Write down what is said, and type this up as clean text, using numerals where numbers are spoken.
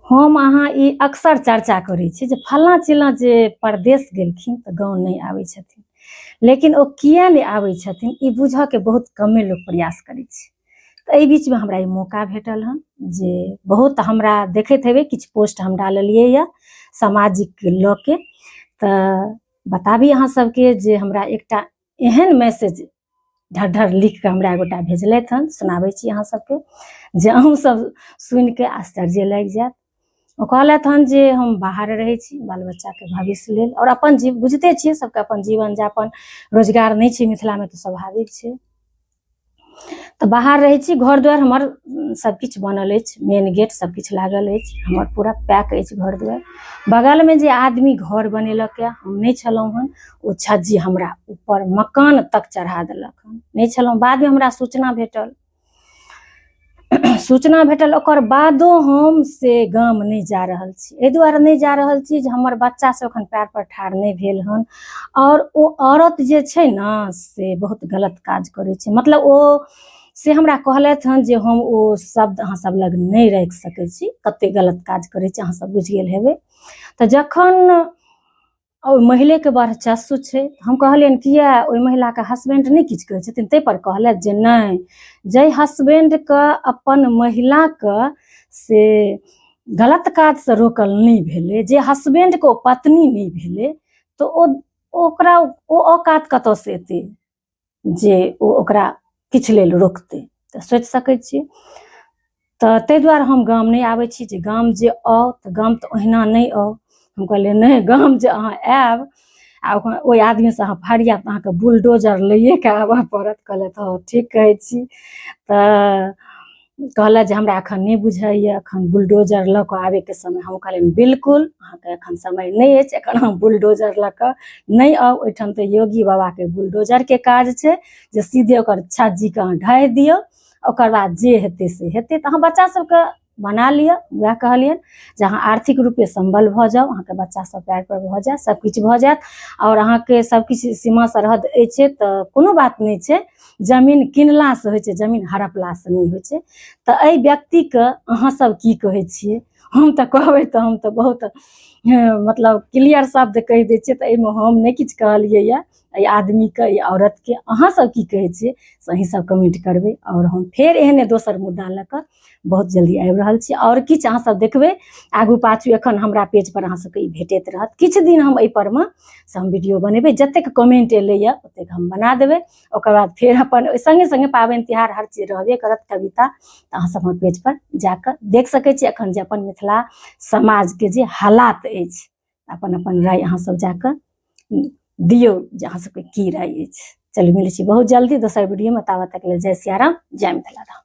हम अहाँ ई अक्सर चर्चा करै छी जे फल्लाँ चिल्लाँ जे परदेश गेलखिन तऽ गाँव नहि आबै छथिन, लेकिन ओ किए नहि आबै छथिन ई बुझऽके बहुत कमे लोक प्रयास करै छै। तऽ एहि बीचमे हमरा ई मौका भेटल हन जे बहुत हमरा देखैत हेबै, किछु पोस्ट हम डाललियै यऽ सामाजिक लऽ के। तऽ बताबी अहाँ सबके जे हमरा एकटा एहन मैसेज ढर ढर लिख कऽ हमरा एगोटा भेजलथि हन, सुनाबै छी अहाँ सबके जे अहूँ सब सुनिके आश्चर्य लागि जायत। ओ कहलथि हन जे हम बाहर रहै छी बाल बच्चाके भविष्य लेल आओर अपन जीव बुझिते छियै सबके अपन जीवन यापन रोजगार नहि छै मिथिलामे तऽ स्वाभाविक छै, तऽ बाहर रहै छी, घर दुआरि हमर सबकिछु बनल अछि, मेन गेट सबकिछु लागल अछि, हमर पूरा पैक अछि घर दुआरि। बगलमे जे आदमी घर बनेलक यऽ, हम नहि छलहुँ हन, ओ छज्जी हमरा ऊपर मकान तक चढ़ा देलक हन, नहि छलहुँ। बादमे हमरा सूचना भेटल, सूचना भेटल ओकर बादो हम से गाम नहि जा रहल छी। एहि दुआरे नहि जा रहल छी जे हमर बच्चा सब एखन पैर पर ठाढ़ नहि भेल हन आओर ओ औरत जे छै ने से बहुत गलत काज करै छै। मतलब ओ से हमरा कहलथि हन जे हम ओ शब्द अहाँ सब लग नहि राखि सकै छी, कते गलत काज करै छै अहाँ सब बुझि गेल हेबै। तऽ जखन ओहि महिलेके वर्चस्व छै, हम कहलियनि किए ओहि महिलाके हसबैंड नहि किछु कहै छथिन? ताहिपर कहलथि जे नहि, जाहि हसबैंडके अपन महिलाके से गलत काजसँ रोकल नहि भेलै, जे हसबैंडके ओ पत्नी नहि भेलै, तऽ ओ ओकरा ओ औकात कतऽसँ एतै जे ओ ओकरा किछु लेल रोकतै? तऽ सोचि सकै छी। तऽ ताहि दुआरे हम गाम नहि आबै छी जे गाम जे आउ तऽ गाम तऽ ओहिना नहि आउ। हम कहलियै नहि, गाम जे अहाँ आयब आ ओहि आदमीसँ अहाँ फरियाब तऽ अहाँके बुलडोजर लैएके आबऽ पड़त। कहलथि हँ ठीक कहै छी। तऽ कहलथि जे हमरा एखन नहि बुझाइए एखन बुलडोजर लऽ कऽ आबैके समय। हम कहलियनि बिल्कुल अहाँके एखन समय नहि अछि, एखन अहाँ बुलडोजर लऽ कऽ नहि आउ। ओहिठाम तऽ योगी बाबाके बुलडोजरके काज छै जे सीधे ओकर छज्जीके अहाँ ढाहि दियौ, ओकर बाद जे हेतै से हेतै। तऽ अहाँ बच्चा सबके बना लिअ, वएह कहलियनि जे अहाँ आर्थिक रूपे सम्बल भऽ जाउ, अहाँके बच्चा सब पैर पर भऽ जायत, सबकिछु भऽ जायत आओर अहाँके सबकिछु सीमा सरहद अछि तऽ कोनो बात नहि छै। जमीन किनलासँ होइ छै, जमीन हड़पलासँ नहि होइ छै। तऽ एहि व्यक्तिके अहाँ सब की कहै छियै? हम तऽ कहबै तऽ हम तऽ बहुत मतलब क्लियर शब्द कहि दै छियै, तऽ एहिमे हम नहि किछु कहलियै यऽ। एहि आदमीके, एहि औरतके अहाँ सब की कहै छियै से अहीं सब कमेंट करबै। आओर हम फेर एहने दोसर मुद्दा लऽ कऽ बहुत जल्दी आबि रहल छी आओर किछु अहाँ सब देखबै आगू पाछू। एखन हमरा पेज पर अहाँ सबके ई भेटैत रहत। किछु दिन हम एहि पर मे से हम वीडियो बनेबै, जतेक कमेंट एलैया ओतेक हम बना देबै। ओकर बाद फेर अपन ओहि संगे संगे पाबनि तिहार हर चीज रहबे करत, कविता, तऽ अहाँ सब हमर पेज पर जाकऽ देख सकै छी एखन जे अपन मिथिला समाजके जे हालात अछि। अपन अपन राय अहाँ सब जाकऽ दियौ जे अहाँ सबके की राय अछि। चलू मिलै छी बहुत जल्दी दोसर वीडियोमे, ताबत तक लेल जय सियाराम, जय मिथिला धाम।